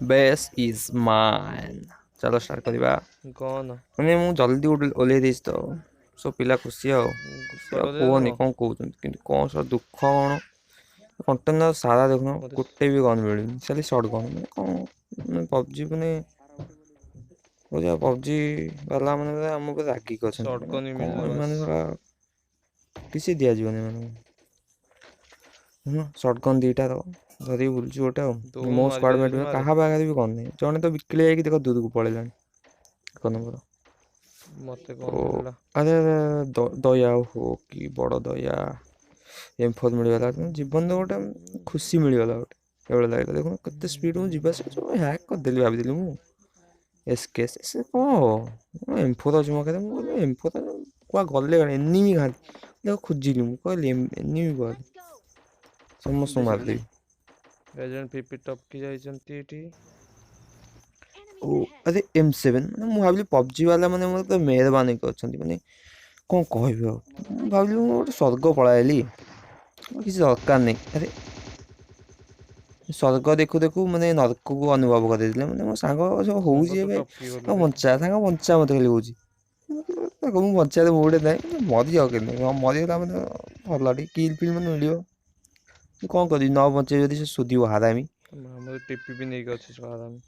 Base is mine. ଚାଲ start କରିବା। Gun. ମାନେ ମୁଁ ଜଲ୍ଦି ଓହ୍ଲେଇ ଦେଇଛି ତ ସବୁ ପିଲା ଖୁସି ଆଉ ଖୁସି ଆଉ ସ୍କ୍ୱାଡ୍ କୁହନି ଦେବ। କ'ଣ କହୁଛନ୍ତି, କିନ୍ତୁ କ'ଣ ସବୁ ଦୁଃଖ। କ'ଣ କଣ୍ଟେନର ସାରା ଦେଖୁନ। ମତେ ଗୋଟେ ବି ଗନ୍ ମିଳୁନି, ଖାଲି ସର୍ଟ ଗନ୍। ମାନେ କ'ଣ, ମାନେ ପବଜି, ମାନେ ବୁଝ ପବଜି ବାଲା ମାନେ ପୁରା ଆମ ଉପରେ ରାଗିକି ଅଛନ୍ତି। ସର୍ଟ ମାନେ ଗନ୍ ବି କ'ଣ ମିଳିଲା ବାସ୍। ଏମାନେ ଶଳା କିଛି ଦିଆଯିବନି ଏମାନଙ୍କୁ। ସର୍ଟ ଗନ୍ ଦୁଇଟା ତ ଧରିକି ବୁଲୁଛି ଗୋଟେ ଆଉ ଦଉନୁ ମୋ ସ୍କ୍ୱାଡ୍ ମାରିପାରିବୁ ମେଟ୍ ଯଦି ମାରେ। କାହା ପାଖରେ ବି ଗନ୍ ନାହିଁ। ଜଣେ ତ ବିକିଳି ଯାଇକି ଦେଖ ଦୂରକୁ ପଳେଇଲାଣି, ଏକ ନମ୍ବର। ମତେ ଓ ଗନ୍ ମିଳିଲା। ଆରେ ଆରେ, ଦୟା ହୋ, କି ବଡ଼ ଦୟା! M4 ମିଳିଗଲା। ଜୀବନରେ ଗୋଟେ ଖୁସି ମିଳିଗଲା ଗୋଟେ ଏଭଳିଆ ଲାଗିଲା। ଦେଖୁନ କେତେ ସ୍ପିଡ଼ ମୁଁ ଯିବା ଆସିବା, ସବୁ ହ୍ୟାକ୍ କରିଦେଲି ଭାବିଥିଲି ମୁଁ। ଏସ୍ କେ ସେ କ'ଣ M4 ଅଛି ମୋ ପାଖରେ। ମୁଁ କହିଲି M4 କୁଆ ଗଲେ, ଏନିମି ଖାଲି ଦେଖ ଖୋଜିଲି। ମୁଁ କହିଲି ଏନିମି କୁଆଡ଼େ, ସମସ୍ତଙ୍କୁ ମାରିଦେବି। ଜଣେ ପିପି ଟପକି ଯାଇଛନ୍ତି ଏଠି। ଓ ଆରେ, M7। ମାନେ ମୁଁ ଭାବିଲି ପବଜି ବାଲା ମାନେ ମୋତେ ମେହରବାନ ହେଇକି ଅଛନ୍ତି। ମାନେ କ'ଣ କହିବି ଆଉ, ମୁଁ ଭାବିଲି ମୁଁ ଗୋଟେ ସ୍ୱର୍ଗ ପଳାଇଲି, କିଛି ଦରକାର ନାହିଁ। ଆରେ ସ୍ୱର୍ଗ ଦେଖୁ ଦେଖୁ ମାନେ ନର୍କକୁ ଅନୁଭବ କରିଦେଇଥିଲେ। ମାନେ ମୋ ସାଙ୍ଗ ସବୁ ସାଙ୍ଗ ହେଉଛି ତୁ ଏବେ ଟପକି ଗଲୁ ରେ। ବଞ୍ଚା ସାଙ୍ଗ ବଞ୍ଚା ମୋତେ ଖାଲି କହୁଛି। ତାକୁ ମୁଁ ବଞ୍ଚାଇଲେ ମୁଁ ଗୋଟେ ନାହିଁ ମରିଯାଉ କେମିତି। ହଁ, ମରିଗଲା ମାନେ ଭଲ, ଟିକେ କିଲ୍ ଫିଲ୍ ମାନେ ମିଳିବ। ମୁଁ କ'ଣ କରିବି, ନ ବଞ୍ଚେଇ ଯଦି ସେ ଶୋଧିବ ହାରାମି। ଆମର ଟିପି ବି ନେଇକି ଅଛି ଶଳା ହାରାମି।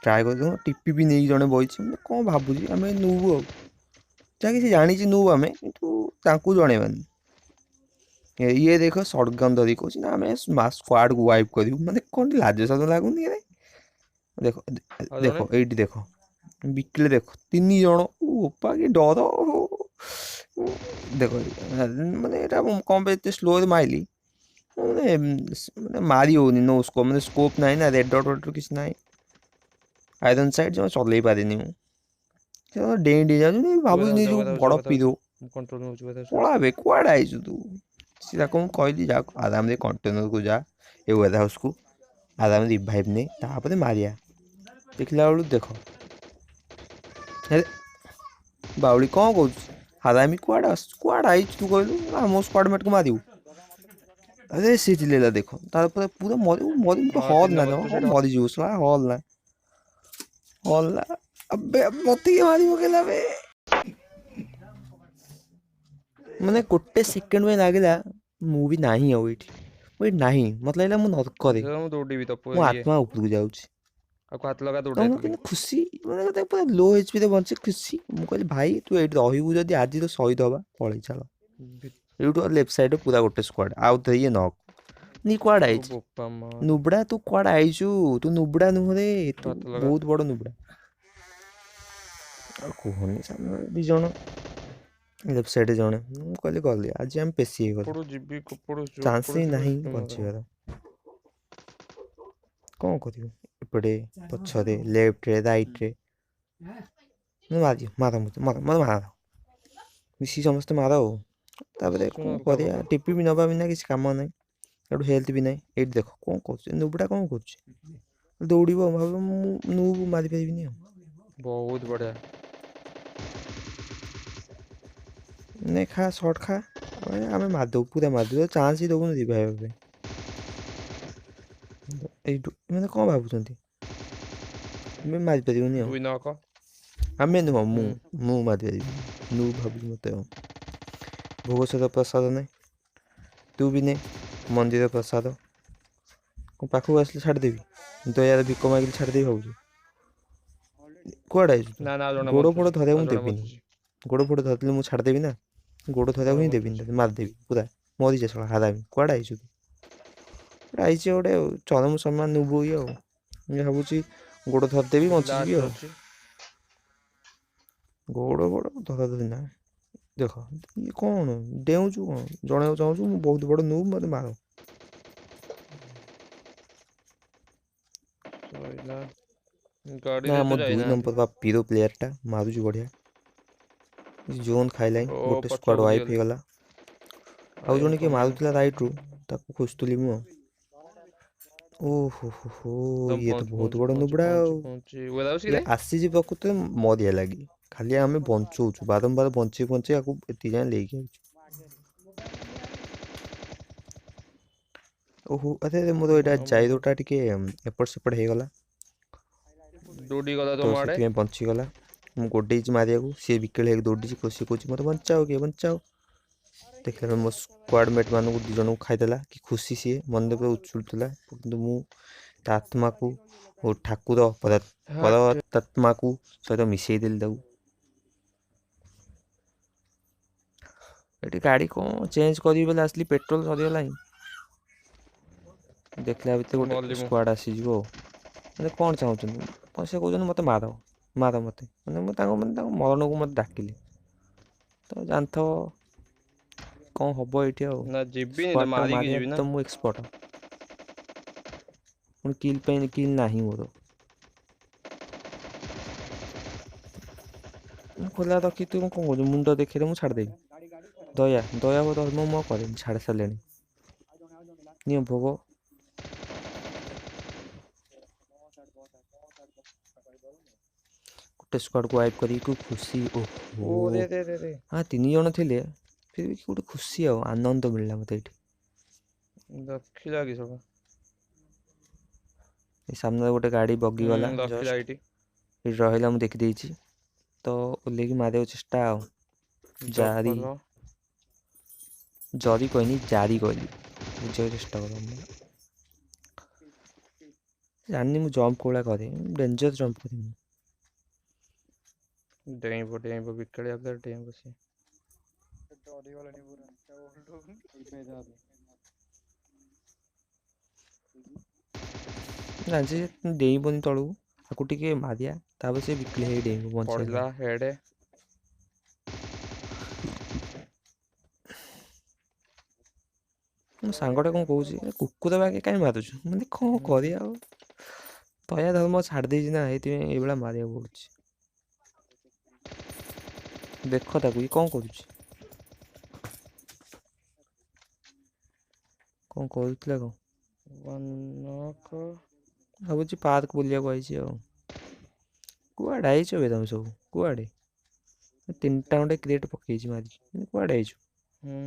ଟ୍ରାଏ କରିଦେବ। ଟିପି ବି ନେଇକି ଜଣେ ବଇଛି। ମାନେ କ'ଣ ଭାବୁଛି ଆମେ ନୁବୁ ଆଉ ଯାହାକି ସେ ଜାଣିଛି ନୁବୁ ଆମେ, କିନ୍ତୁ ତାଙ୍କୁ ଜଣେଇବାନି। ଇଏ ଦେଖ ସର୍ଟ ଗନ୍ ଧରିକି କହୁଛି ନା ଆମେ ସ୍କ୍ୱାଡ଼କୁ ୱାଇପ୍ କରିବୁ। ମାନେ କ'ଣ ଲାଜ ସାଜ ଲାଗୁନି ରେ? ଦେଖ ଆଉ ଦେଖ ଜଣେ ଏଇଠି ଦେଖ ବିକିଲେ, ଦେଖ ତିନି ଜଣ। ବୋପା କି ଡର! ଦେଖ, ମାନେ ଏଇଟା ମୁଁ କ'ଣ ପାଇଁ ଏତେ ସ୍ଲୋରେ ମାଇଲି? ମାନେ ମାରି ହେଉନି, ନୋ ସ୍କୋପ୍, ମାନେ ସ୍କୋପ୍ ନାହିଁ ନା, ରେଡ୍ ଡଟ୍ ଫଟ୍ କିଛି ନାହିଁ, ଆଇରନ୍ ସାଇଟ୍ ଜମା ଚଲେଇ ପାରିନି ମୁଁ। ସେ ଡେଇଁ ଡେଇଁ ଯାଉଛନ୍ତି। ୱେର୍ ଭାବୁଛନ୍ତି ହାଉସ୍ ଯୋଉ ୱେର୍ ହାଉସ୍ ବଡ଼ ୱେର୍ ହାଉସ୍ ପିରୋ। ମୁଁ କଣ୍ଟ୍ରୋଲ ନେଉଛି ୱେର୍ ହାଉସ୍। ପଳା ବେ, କୁଆଡ଼େ ଆଇଛୁ ତୁ? ସେ ତାକୁ ମୁଁ କହିଲି ଯା ଆରାମରେ କଣ୍ଟେନରକୁ ଯା, ଏ ୱେର୍ ହାଉସ୍କୁ ଆରାମରେ ରିଭାଇଭ୍ ନେ, ତାପରେ ମାରିବା। ଦେଖିଲା ବେଳକୁ ଦେଖ, ଆରେ ବାଉଳି କ'ଣ କହୁଛୁ? ହାରାମି କୁଆଡ଼େ ଆସୁଛୁ, କୁଆଡ଼େ ଆଇଛୁ ତୁ କହିଲୁ? ଆମ ସ୍କ୍ୱାଡ୍ ମେଟ୍କୁ ମାରିବୁ? ଆରେ ସେ ଚିଲେଇଲା ଦେଖ, ତାପରେ ପୁରା ମରି ମରି ହଁ, ହଲ୍ ତିନି ନା ନମ୍ବର ତୁ ସେଇଟା ମରିଯିବୁ ଶଳା, ହଲ୍ ନା ହଲ୍ ନା। ଆବେ ମତେ କିଏ ମାରି ପକେଇଲା ବେ! ମାନେ ଗୋଟେ ସେକେଣ୍ଡ ପାଇଁ ଲାଗିଲା ମୁଁ ବି ନାହିଁ ଆଉ ଏଇଠି, ମୁଁ ଏଇଠି ନାହିଁ। ମତେ ଲାଗିଲା ମୁଁ ନର୍କରେ, ମୁଁ ଦୌଡ଼ିବି ତ ମୋ ଇଏ ଆତ୍ମା ଉପରକୁ ଯାଉଛି। ଆଉ ହାତ ଲଗା ତ ଦୌଡ଼େ ମୁଁ ତୁ ବି। କିନ୍ତୁ ଖୁସି, ମାନେ ପୁରା ଲୋ ଏଚ୍ ପିରେ ବଞ୍ଚି ଖୁସି। ମୁଁ କହିଲି ଭାଇ ତୁ ଏଇଠି ରହିବୁ ଯଦି ଆଜି ତ ଶହୀଦ ହବା, ପଳେଇ ଚାଲ ଏଇଠୁ। ଲେଫ୍ଟ ସାଇଡ଼୍ ପୁରା ଗୋଟେ ସ୍କ୍ୱାଡ଼, ଆଉ ଥରେ ଇଏ ନକ୍ ନି। କୁଆଡ଼େ ଓ ଆଇଛି ବୋପା ମା! ନୁବଡ଼ା, ତୁ କୁଆଡ଼େ ଆଇଛୁ? ତୁ ନୁବଡ଼ା ନୁହଁ ରେ, ତୁ ହାତ ଲଗା। ବହୁତ ବଡ଼ ନୁବଡ଼ା। ଆଉ କୁହନି, ସାମ୍ନାରେ ଦୁଇ ଜଣ, ଲେଫ୍ଟ ସାଇଡ଼୍ରେ ଜଣେ। ମୁଁ କହିଲି ଗଲି ଆଜି ଆମେ ପେଶି ହେଇଗଲୁ, କୋପଡୁ ଯିବି କୋପଡୁ ଚାନ୍ସ ଯୋପଡୁ ହିଁ ଯିବି ନାହିଁ ସେଠୁ ମାର। ବଞ୍ଚିବାର। କ'ଣ କରିବୁ? ଏପଟେ ପଛରେ ଲେଫ୍ଟରେ ରାଇଟ୍ରେ ମାରିଦିଅ, ମାର ମୋତେ, ମାର ମୋତେ, ମାର, ମିଶିକି ସମସ୍ତେ ମାର। ଆଉ ତାପରେ ଶୁଣ କ'ଣ ଅଲଗା କରିବା? ପ୍ରକାର। ଟିପି ବି ନେବା ବିନା କିଛି କାମ ନାହିଁ, ଏଠୁ ହେଲ୍ଥ ବି ନାହିଁ। ଏଇଠି ଦେଖ କ'ଣ କରୁଛି ନୁବୁଟା, କ'ଣ କରୁଛି? ଦୌଡ଼ିବ, ଭାବିବ ମୁଁ ନୁବୁ ମାରିପାରିବିନି। ଆଉ ବହୁତ ବଢିଆ। ନେ ଖା, ସର୍ଟ ଖା। ଆମେ ମାରିଦେବୁ, ପୁରା ମାରିଦେବୁ, ଚାନ୍ସ ହିଁ ଦେବୁନି ରିଭାଇଭ୍ ପାଇଁ। ଏଇଠୁ ଏମାନେ କ'ଣ ଭାବୁଛନ୍ତି ଆମେ ମାରିପାରିବୁନି? ଆଉ ଦୁଇ ନକ। ଆମେ ନୁହଁ, ମୁଁ ମାରିପାରିବି ନୁ ଭାବୁଛି ମୋତେ। ଆଉ ଭୋଗ ସହିତ ପ୍ରସାଦ ନାହିଁ, ତୁ ବି ନେ ମନ୍ଦିର ପ୍ରସାଦ। କ'ଣ ପାଖକୁ ଆସିଲେ ଛାଡ଼ିଦେବି? ଦୟାରେ ଭିକ ମାଗିଲେ ଛାଡ଼ିଦେବି ଭାବୁଛୁ? କୁଆଡ଼େ ଆଇଛୁ ତୁ? ନା ନା, ଆଉ ଜଣେ ଗୋଡ଼ ଫୋଡ଼ ବଞ୍ଚୁଛି। ଧରିବାକୁ ଆଉ ମୁଁ ଜଣେ ଦେବିନି। ବଞ୍ଚୁଛି। ଗୋଡ଼ ଫୋଡ଼ ଧରିଥିଲେ ମୁଁ ଛାଡ଼ିଦେବି ନା? ଗୋଡ଼ ଧରିବାକୁ ଜଣେ ହିଁ ଦେବିନି ବଞ୍ଚୁଛି। ତତେ, ମାରିଦେବି ପୁରା। ମରିଯା ଶଳା ହାରାମି। କୁଆଡ଼େ ଆଇଛୁ ତୁ? ଗୋଟେ ଆଇଛି ଗୋଟେ ଆଉ ଚରମ ସମାନ ନୁବୁ ଇଏ। ଆଉ ମୁଁ ଭାବୁଛି ଗୋଡ଼ ଧରିଦେବି ଗୋଟେ ବଞ୍ଚିଯିବି। ଲାଷ୍ଟ ଆଉ ଅଛି। ଗୋଡ଼ ଗୋଡ଼ ଧରା ଧରି ନା। ଦେଖ ଇଏ କ'ଣ ଡେଉଁଛୁ, କ'ଣ ଜଣେଇବାକୁ ଚାହୁଁଛୁ ମୁଁ ବହୁତ ବଡ଼ ନୁବୁ, ମୋତେ ମାର? ସଇଲା ନା ଗାଡ଼ିରେ ଆମ ତ ଦୁଇ ଯାଇନାହାନ୍ତି। ନମ୍ବର ବା ପିରୋ ପ୍ଲେୟାରଟା ମାରୁଛି ବଢ଼ିଆ। ଜୋନ୍ ଖାଇଲାଣି। ଓ ଗୋଟେ ସ୍କ୍ୱାଡ଼ ପଛକୁ ୱାଇପ୍ ଗଲେ। ହେଇଗଲା। ଆଉ ଜଣେ କିଏ ମାରୁଥିଲା ରାଇଟ୍ରୁ, ତାକୁ ଖୋଜୁଥିଲି ମୁଁ। ଆଉ ଓହୋ ହୋ ହୋ, ତମ ଇଏ ତ ପହଞ୍ଚୁ ବହୁତ ପହଞ୍ଚୁ ବଡ଼ ପହଞ୍ଚୁ ନୁବଡ଼ା। ପହଞ୍ଚୁ ଆଉ ପହଞ୍ଚି ୱେର୍ ହାଉସ୍ ଇଏ କିରେ? ଆସିଛି ପ୍ରକୃତରେ ମରିବା ଲାଗି। ଖାଲି ଆମେ ବଞ୍ଚଉଛୁ ବାରମ୍ବାର, ବଞ୍ଚେଇ ବଞ୍ଚେଇ ଆକୁ ଏତିକି ଯାଏଁ ନେଇକି ଆଇଛୁ। ଓହୋ, ଆରେ ଆରେ, ମୋର ଏଇଟା ଜାଇରୋଟା ଟିକେ ଏପଟ ସେପଟ ହେଇଗଲା। ଦୌଡ଼ି ଗଲା ତ ତମ ଆଡେ। ସେଥିପାଇଁ ବଞ୍ଚିଗଲା। ମୁଁ ଗୋଡ଼େଇଛି ମାରିବାକୁ, ସିଏ ବିକେଳ ହେଇକି ଦୌଡ଼ିଛି। ଖୁସି କହୁଛି ମୋତେ ବଞ୍ଚାଅ, କିଏ ବଞ୍ଚାଅ। ଦେଖିଲା ବେଳେ ମୋ ସ୍କ୍ୱାଡ୍ ମେଟ୍ ମାନଙ୍କୁ 2 ଜଣଙ୍କୁ ଖାଇଦେଲା। କି ଖୁସି, ସିଏ ମନରେ ପୁରା ଉଛୁଳୁଥିଲା। କିନ୍ତୁ ମୁଁ ତା ଆତ୍ମାକୁ ଓ ଠାକୁର ହଟ୍। ପରତାତ୍ମାକୁ ସହିତ ମିଶେଇ ଦେଲି ତାକୁ। ଏଠି ଗାଡ଼ି କ'ଣ ଚେଞ୍ଜ କରିବି ବୋଲି ଆସିଲି, ପେଟ୍ରୋଲ ସରିଗଲାଣି। ଦେଖିଲା ଭିତରେ ଗୋଟେ ମଲି ମୁଁ। ସ୍କ୍ୱାଡ୍ ଆସିଯିବ। ଆଉ ମାନେ କ'ଣ ଚାହୁଁଛନ୍ତି ସେ କହୁଛନ୍ତି ମୋତେ ମାର ମାର ମୋତେ, ମାନେ ମୁଁ ତାଙ୍କ, ମାନେ ତାଙ୍କ ମରଣକୁ ମୋତେ ଡାକିଲି। ତ ଜାଣିଥିବ କ'ଣ ହବ ଏଇଠି ଆଉ। ନା, ଯିବିନି ତ, ସ୍କ୍ୱାଡ୍ଟା ମାରିକି ମାରିବା ଯିବି ନା। ତ ମୁଁ ଏକ୍ସପର୍ଟ। ପୁଣି କିଲ୍ ପାଇଁ, କିଲ୍ ନାହିଁ ମୋର। ମୁଁ ଖୋଲା ରଖି, ତୁ କ'ଣ କହୁଛୁ? ମୁଣ୍ଡ ଦେଖେଇଲେ ମୁଁ ଛାଡ଼ିଦେବି। ଦୟା ଦୟା ଧର୍ମ ମୁଁ ଆଉ କରେନି, ଛାଡ଼ି ସାରିଲେଣି। ନିଅ ଭୋଗ। ଗୋଟେ ସ୍କ୍ୱାଡ୍କୁ ୱାଇପ୍ କରିକି ଖୁସି। ଓହୋ। ଓ ରେ ରେ ରେ ରେ। ହଁ, 3 ଜଣ ଥିଲେ, ଫିର୍ ବି ଗୋଟେ ଖୁସି ଆଉ ଆନନ୍ଦ ମିଳିଲା ମୋତେ ଏଇଠି। ରଖିଲା କି ସବୁ? ଏ ସାମ୍ନାରେ ଗୋଟେ ଗାଡ଼ି ବଗିଗଲା। ରଖିଲା। ଜଷ୍ଟ ଏଇଠି ଏଇଠି ରହିଲା, ମୁଁ ଦେଖିଦେଇଛି। ତ ଓହ୍ଲେଇକି ମାରିବାକୁ ଚେଷ୍ଟା ଆଉ ଜାରି। ଜବର। ଜରି କହିନି, ଜାରି କହିଲି, ବୁଝିବାକୁ ଚେଷ୍ଟା କର। ମୁଁ ଜାଣିନି ମୁଁ ଜମ୍ପ କୋଉଭଳିଆ କରେ, ଡେଞ୍ଜର ଜମ୍ପ କରେ ମୁଁ। ଡେଇଁବ ଡେଇଁବ, ବିକାଳିଆ ପୁରା ଡେଇଁବ ସିଏ। ଜାଣିଛି ସେ ଡେଇଁବନି ତଳକୁ, ଆକୁ ଟିକେ ମାରିବା, ତାପରେ ସେ ବିକିଳି ହେଇକି ଡେଇଁବ ବଞ୍ଚିବା ପଡିଲା ଲାଗି। ହେଡେ। ମୋ ସାଙ୍ଗଟା କ'ଣ କହୁଛି, "ଏ କୁକୁର ବାଗେ କାହିଁ ମାରୁଛୁ?" ମାନେ କ'ଣ ହୁଁ। କରିବା ଆଉ, ଦୟା ଧର୍ମ ଛାଡ଼ି ଦେଇଛି ନା, ଏଇଥିପାଇଁ ଏଇଭଳିଆ ମାରିବାକୁ ପଡୁଛି। ଦେଖ ତାକୁ, ଇଏ କ'ଣ କରୁଛି, କ'ଣ କରୁଥିଲା କ'ଣ? One knock. ଭାବୁଛି ପାର୍କ ବୁଲିବାକୁ ଆଇଛି। ଆଉ କୁଆଡ଼େ ଆଇଛ ବେ ତମେ ସବୁ, କୁଆଡ଼େ? 3ଟା ଖଣ୍ଡେ କ୍ରେଟ୍ ପକେଇଛି ମାରିକି। ମାନେ କୁଆଡ଼େ ଆଇଛୁ? ହୁଁ,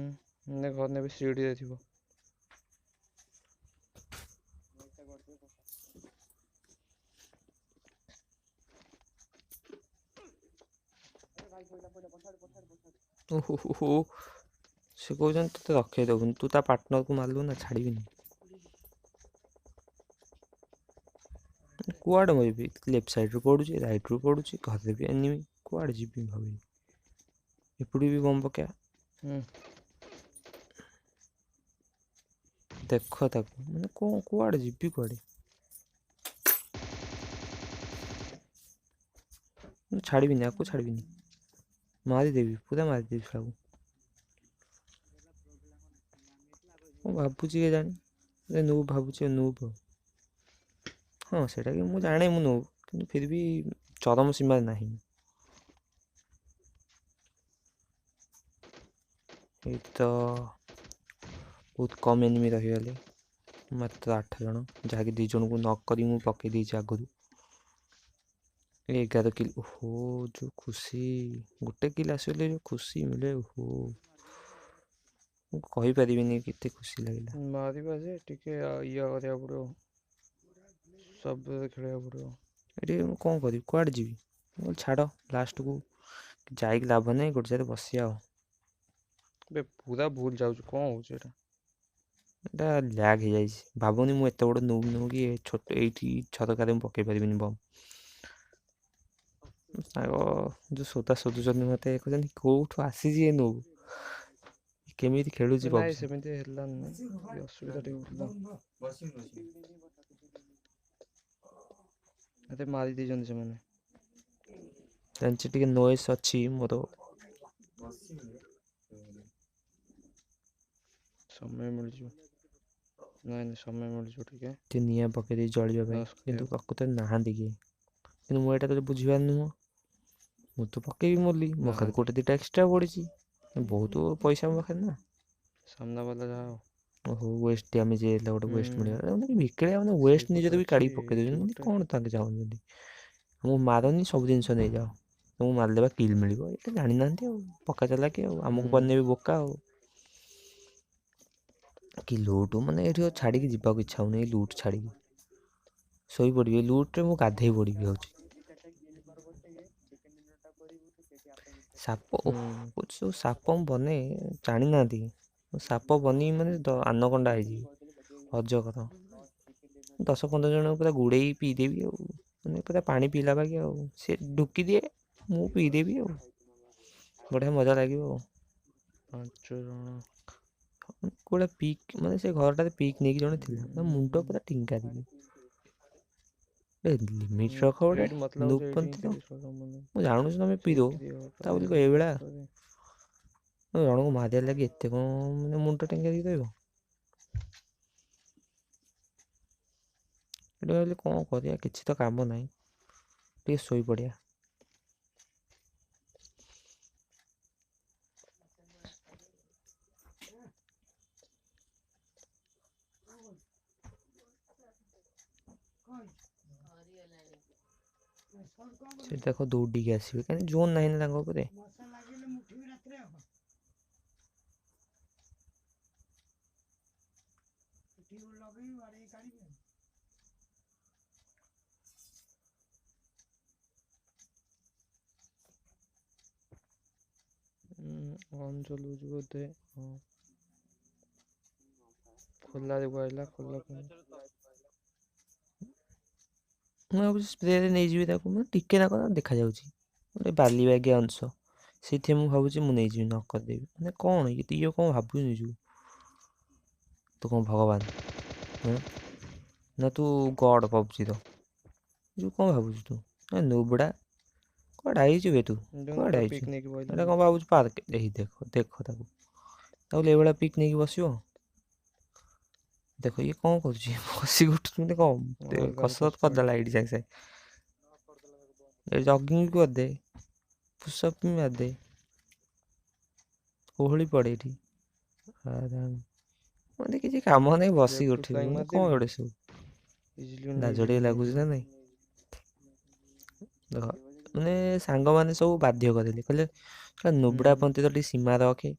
ନେ ଘର ନେବେ, ସିଡ଼ିରେ ଥିବ। ଓହୋ ହୋ ହୋ, ସେ କହୁଛନ୍ତି ତୋତେ ରଖେଇ ଦେବୁନି, ତୁ ତା ପାର୍ଟନରକୁ ମାରିଲୁ ନା, ଛାଡ଼ିବିନି। କୁଆଡ଼େ ମୁଁ ଯିବି? ଲେଫ୍ଟ ସାଇଡ଼୍ରୁ ପଡ଼ୁଛି, ରାଇଟ୍ରୁ ପଡ଼ୁଛି, ଘରେ ବି ଏନିମି। କୁଆଡ଼େ ଯିବି ଭାବିନି। ଏପଟୁ ବି ବମ୍ ପକେଇବା। ହୁଁ। ଦେଖ ତାକୁ, ମାନେ କ'ଣ, କୁଆଡ଼େ ଯିବି କୁଆଡ଼େ? ମୁଁ ଛାଡ଼ିବିନି ଆକୁ, ଛାଡ଼ିବିନି, ମାରିଦେବି, ପୁରା ମାରିଦେବି ଶଳାକୁ। ମୁଁ ଭାବୁଛି କେଜାଣି ନୁବ୍ ଭାବୁଛି, ନୁବ୍। ହଁ, ସେଇଟା କି ମୁଁ ଜାଣେ ମୁଁ ନୁବ୍, କିନ୍ତୁ ଫିର୍ ବି ଚରମ ସୀମାରେ ନାହିଁ। ଏଇଠି ତ ବହୁତ କମ୍ ଏନିମି ରହିଗଲେ, ମାତ୍ର 8 ଜଣ, ଯାହାକି 2 ଜଣଙ୍କୁ ନକ୍ କରି ମୁଁ ପକେଇ ଦେଇଛି ଆଗରୁ। 11 କିଲ୍, ଓହୋ ଯେଉଁ ଖୁସି! ଗୋଟେ କିଲ୍ ଆସିଗଲେ ଯେଉଁ ଖୁସି ମିଳେ, ଓହୋ, ମୁଁ କହିପାରିବିନି କେତେ ଖୁସି ଲାଗିଲା। ମାରିବା ଯେ ଟିକେ ଇଏ କରିବାକୁ ପଡ଼ିବ, ସବୁରେ ଖେଳିବାକୁ ପଡ଼ିବ। ଏଠି ମୁଁ କ'ଣ କରିବି, କୁଆଡ଼େ ଯିବି? ମୁଁ କହିଲି ଛାଡ଼, ଲାଷ୍ଟକୁ ଯାଇକି ଲାଭ ନାହିଁ, ଗୋଟେ ଜାଗାରେ ବସିବା। ଆଉ ବେ, ପୁରା ଭୁଲ ଯାଉଛି, କ'ଣ ହଉଛି ଏଇଟା? ଏଇଟା ଲ୍ୟାଗ୍ ହେଇଯାଇଛି। ଭାବୁନି ମୁଁ ଏତେ ବଡ଼ ନୁବ୍ ନୁହଁ କି ଛୋଟ ଏଇଠି ଝରକାରେ ମୁଁ ପକେଇ ପାରିବିନି ବମ୍। ସାଙ୍ଗ ଯେଉଁ ସୋଦା ଶୋଧୁଛନ୍ତି ମୋତେ, କହୁଛନ୍ତି କେଉଁଠୁ ଆସିଛି ଏ ନୁବ୍, କେମିତି ଖେଳୁଛି ନାଇଁ। ପବଜି। ସେମିତି ହେଲାନି, ଟିକେ ଅସୁବିଧା ଟିକେ ହଉଥିଲା। ଆରେ, ମାରି ଦେଇଛନ୍ତି ସେମାନେ। ଜାଣିଛି ଟିକେ ନଏସ୍ ଅଛି ମୋର। ସମୟ ମିଳିଯିବ। ନାଇଁ ନାଇଁ, ସମୟ ମିଳିଯିବ ଟିକେ। ଟିକେ ନିଆଁ ପକେଇ ଦେଇ ଜଳିବା ପାଇଁ। ରସ୍ କିନ୍ତୁ କରିବାକୁ। ପ୍ରକୃତରେ ନାହାନ୍ତି କିଏ। କିନ୍ତୁ ମୁଁ ଏଇଟା ତ ବୁଝିବାର ନୁହଁ। ମୁଁ ତ ପକେଇବି ବୋଲି ମୋ ପାଖରେ ନାହାନ୍ତି। ଗୋଟେ ଦୁଇଟା ଏକ୍ସଟ୍ରା ପଡ଼ିଛି, ବହୁତ ପଇସା ମୋ ପାଖରେ ନା। ସାମ୍ନା ବାଲା ଯାହା ହଉ। ଓହୋ, ୱେଷ୍ଟ ଡ୍ୟାମେଜ୍ ହେଇଯାଇଥିଲା, ଗୋଟେ ୱେଷ୍ଟ ମିଳିଗଲା। ମାନେ ଭିକାଳିଆ, ମାନେ ୱେଷ୍ଟ ସେଇପଟେ ନିଜର ବି ଅଛି, କାଢ଼ିକି ପକେଇ ଏଇଠି ଦେଉଛନ୍ତି। ମାନେ ଗୋଟେ। କ'ଣ ତାଙ୍କେ ଚାହୁଁଛନ୍ତି? ଆମକୁ ମାରନି, ସବୁ ଜିନିଷ ନେଇଯାଅ, ତମକୁ ମାରିଦେବା କିଲ୍ ମିଳିବ, ଏଇଟା ଜାଣିନାହାନ୍ତି। ଆଉ ପକ୍କା ଚାଲାକି, ଆଉ ଆମକୁ ବନେଇବେ ବୋକା। ଆଉ କି ଲୁଟ୍! ମାନେ ଏଇଠି ଆଉ ଛାଡ଼ିକି ଯିବାକୁ ଇଚ୍ଛା ହେଉନି। ଏଇ ଲୁଟ୍ ଛାଡ଼ିକି ଶୋଇପଡ଼ିବି, ଲୁଟ୍ରେ ମୁଁ ଗାଧେଇ ପଡ଼ିବି। ହେଉଛି ସାପ ହୁଁ ଓଃ ସବୁ ସାପ ମୁଁ ବନେ ଜାଣିନାହାନ୍ତି। ମୁଁ ସାପ ବନିବି ମାନେ ଆନକଣ୍ଡା ହେଇଯିବି, ଅଜଗର। 10-15 ଜଣଙ୍କୁ ପୁରା ଗୁଡ଼େଇ ପିଇଦେବି ଆଉ, ମାନେ ପୁରା ପାଣି ପିଇଲା ବାଗିଆ ଆଉ। ସେ ଢୁକି ଦିଏ, ମୁଁ ପିଇଦେବି ଆଉ, ବଢ଼ିଆ ମଜା ଲାଗିବ ଆଉ। 5 ଜଣ। କୋଉଟା ପିକ୍ ମାନେ ସେ ଘରଟାରେ ପିକ୍ ନେଇକି ଜଣେ ଥିଲା, ତା ମୁଣ୍ଡ ହୁଁ ପୁରା ଟିଙ୍ଗା ଦିଏ। ଲିମିଟ୍ ରଖ ଗୋଟେ ଏଇଠି ମତେ ଲାଗୁଛି ନୁବ୍ ଏଇଠି ହିଁ ପନ୍ଥି ତ। ଥିବେ ଶଳା ମାନେ। ମୁଁ ଜାଣୁଛି ତମେ ପିଇଦବ, ସେଇଠି ତା ବୋଲି କଣ ଏଇଭଳିଆ ଉପରେ। ଜଣକୁ ମାରିବା ଲାଗି ଏତେ କଣ ମାନେ ମୁଣ୍ଡ ଟେଙ୍ଗା ଦେଇକି ରହିବ? ଏଠି ଭାବିଲି କଣ କରିବା, କିଛି ତ କାମ ନାହିଁ, ଟିକେ ଶୋଇପଡ଼ିବା। ସେଠି ଦେଖ ଦୌଡ଼ିକି ଆସିବେ, କାହିଁକି ଜୋନ୍ ନାହିଁ ନା ତାଙ୍କ ଉପରେ। ଅନ୍ ଚଲଉଛି ବୋଧେ, ହଁ। ଖୋଲା ଯୋଗୁ ଆଇଲା ଖୋଲା। ମୁଁ ଭାବୁଛି ସ୍ପ୍ରେରେ ନେଇଯିବି ତାକୁ, ମୁଁ ଟିକେ ନାକ ଦେଖାଯାଉଛି ଗୋଟେ ବାଲି ବାଗିଆ ଅଂଶ, ସେଇଥିରେ ମୁଁ ଭାବୁଛି ମୁଁ ନେଇଯିବି, ନକ୍ କରିଦେବି। ମାନେ କ'ଣ ଇଏ ଇଏ କ'ଣ ଭାବୁଛୁ ନିଜକୁ? ତୁ କ'ଣ ଭଗବାନ ନା ତୁ ଗଡ଼୍ ପବଜିର? ଯୋଉ କ'ଣ ଭାବୁଛୁ ତୁ? ଏ ନୁବୁଡ଼ା, କୁଆଡ଼େ ଆଇଛୁ ବେ ତୁ? କୁଆଡ଼େ ପୁରା ଆଇଛୁ ପିକ୍ ନେଇକି ଏଇଟା? ବଇଲାଣି। କ'ଣ ଭାବୁଛୁ ପାର୍କ? ଏଇ ଦେଖ, ଦେଖ ତାକୁ, ତାକୁ ଏଇଭଳିଆ ପିକ୍ ନେଇକି ବସିବ। ଦେଖ ଇଏ କ'ଣ କରୁଛି, ବସିକି ଉଠୁଛି ମାନେ କ'ଣ ଅଲଗା ଅଲଗା କସରତ ସ୍କ୍ୱାଡ୍। କରିଦେଲା ଏଇଠି ସାଙ୍ଗେ ସାଙ୍ଗେ। ଏ ଜଗିଂ ବି କରିଦେ, ପୁଷଅପ୍ ବି ମାରିଦେ, ଓହଳି ପଡ଼େ ଏଠି ଆରାମ। ମାନେ କିଛି କାମ ନାହିଁ, ବସିକି ଲେଫ୍ଟ ଉଠିବୁ ଫ୍ଲାଇଂ ମାନେ କ'ଣ ମାରିଦେବି। ଏଗୁଡ଼ା ସବୁ ଇଜିଲି ଲାଜ ନେଇଯିବ ଟିକେ ଲାଗୁଛି ନେଇଯିବ। ନା ନାହିଁ? ଦେଖ, ମାନେ ସାଙ୍ଗମାନେ ସବୁ ବାଧ୍ୟ କରିଲେ, କହିଲେ ନୁବୁଡ଼ା ହୁଁ ପନ୍ଥି ତ ଟିକେ ସୀମା ରଖେ,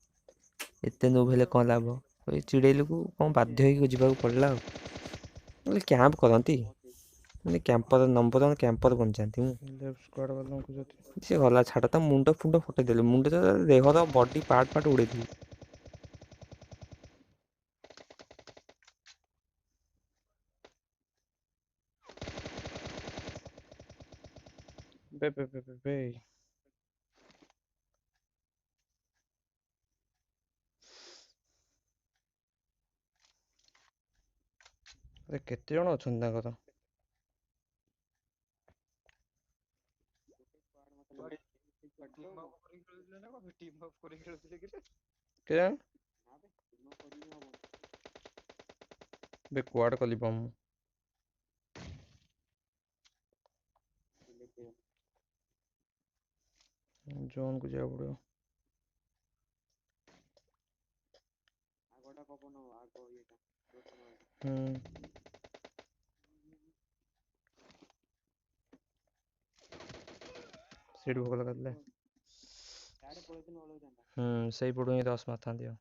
ଏତେ ନୁବ୍ ହେଲେ କ'ଣ ଲାଭ? କହି ଚିଡ଼େଇଲୁକୁ କ'ଣ ବାଧ୍ୟ ହେଇକି ଯିବାକୁ ପଡ଼ିଲା ଆଉ। ବୋଲେ କ୍ୟାମ୍ପ କରନ୍ତି, ମାନେ କ୍ୟାମ୍ପର ନମ୍ବର 1 କ୍ୟାମ୍ପର ବନିଯାନ୍ତି ମୁଁ। ଲେଫ୍ଟ ସ୍କ୍ୱାଡ୍ ବାଲାଙ୍କୁ ଯଦି ସେ ଗଲା ଛାଡ଼, ତା ମୁଣ୍ଡ ଫୁଣ୍ଡ ଫଟେଇ ଦେଲି, ମୁଣ୍ଡ ତ ଦେହର ବଡି ପାର୍ଟ ପାର୍ଟ ଉଡ଼େଇଦେଲି। ବେ ବେ ବେ ବେ ବେ, ଆରେ କେତେ ଜଣ ଅଛନ୍ତି ତାଙ୍କର? କେଜାଣି ବେ, କୁଆଡ଼େ କଲି ବମ୍ ମୁଁ? ଜୋନ୍କୁ ଯିବାକୁ ପଡ଼ିବ। ହୁଁ, ସେଇଠି ଭୋକ ଲଗାଇଥିଲେ। ହୁଁ, ସେଇପଟୁ ହିଁ ରସ୍ ମାରିଥାନ୍ତି ଆଉ।